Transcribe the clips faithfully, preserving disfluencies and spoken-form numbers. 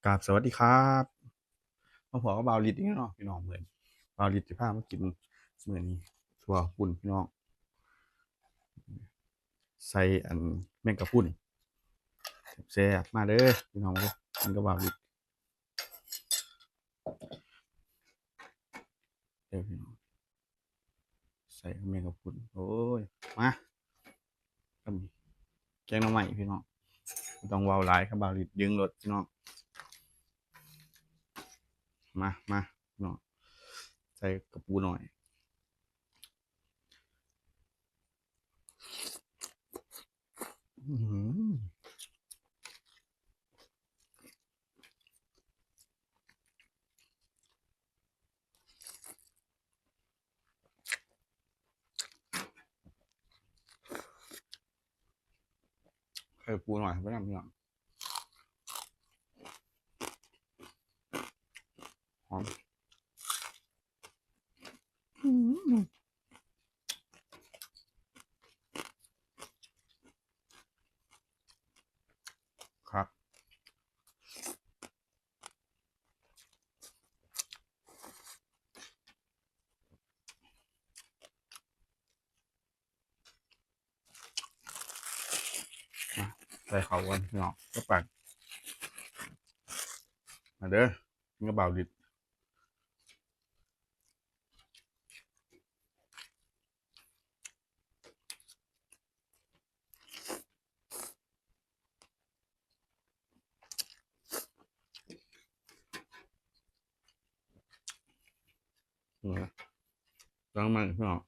กราบสวัสดีครับ มาพบกับบ่าวฤทธิ์อีกแล้วเนาะพี่น้อง มื้อนี้บ่าวฤทธิ์สิพามากิน มื้อนี้ ซั่วข้าวปุ้นพี่น้อง ใส่อันแมงกะพรุน แซ่บๆ มาเด้อพี่น้องเด้อ กินกับบ่าวฤทธิ์ เด้อพี่น้อง ใส่แมงกะพรุน โอ้ย มา กับแกงหน่อไม้พี่น้อง บ่ต้องเว้าหลายครับ บ่าวฤทธิ์ดึงโลดพี่น้อง มา มาพี่น้อง ใส่กะปูหน่อย อื้อหือ ใส่ปูหน่อยไปนำพี่น้อง หอม อืม ครับ มา ใส่ข้าวก่อนพี่น้อง ก็ปั่น มาเด้อ กินกับบ่าวฤทธิ์ นะ ล้างมันพี่น้อง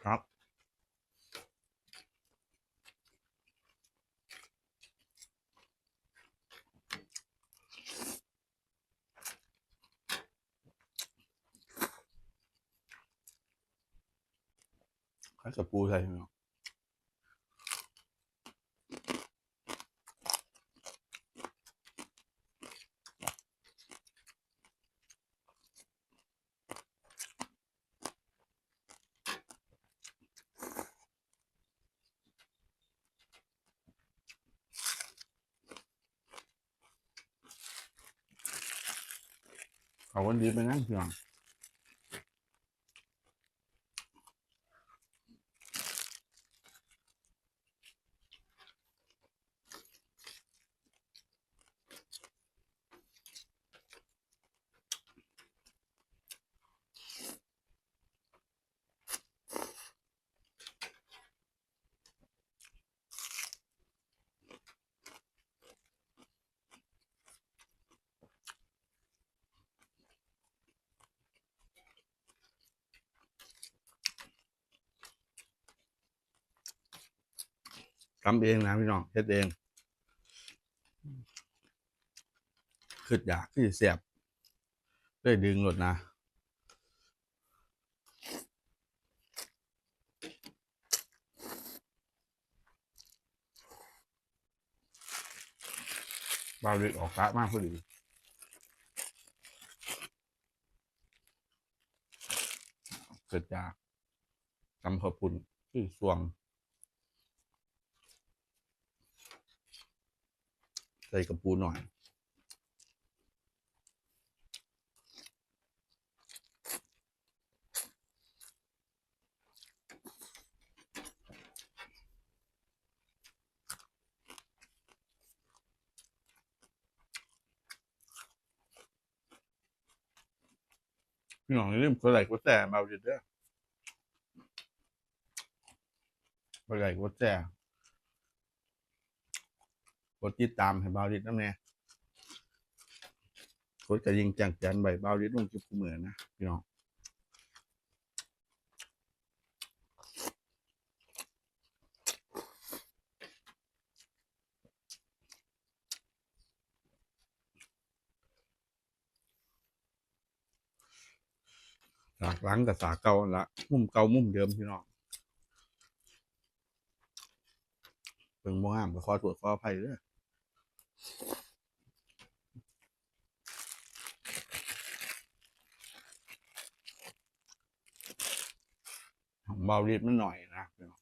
ครับ ใส่กะปูใส่เนาะ เอาวันดีไปนั่งเพียง ตำเองนะพี่น้อง เฮ็ดเอง คิดอยาก คือแซ่บ ได้ดึงโลดนะ บ่าวฤทธิ์ออกกะมาพอดี เกิดจากตำข้าวปุ้น คือส่วง ใส่กะปูหน่อย พี่น้องอย่าลืมกดไลค์กดแชร์บ่าวฤทธิ์เด้อ กดไลค์กดแชร์ กดติดตามให้บ่าวฤทธิ์นำแหน่ กดกระดิ่งแจ้งเตือนไว้ บ่าวฤทธิ์ลงคลิปทุกมื้อนะพี่น้อง ฉากหลังก็ฉากเก่าหั่นละ มุมเก่ามุมเดิมพี่น้อง เบิ่งบ่งามก็ขอโทษขออภัยเด้อ ของเบาลิดมันหน่อยนะพี่น้อง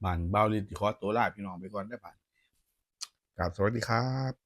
บานเบาลิดขอตัวลาพี่น้องไปก่อนได้อบัด ครับ สวัสดีครับ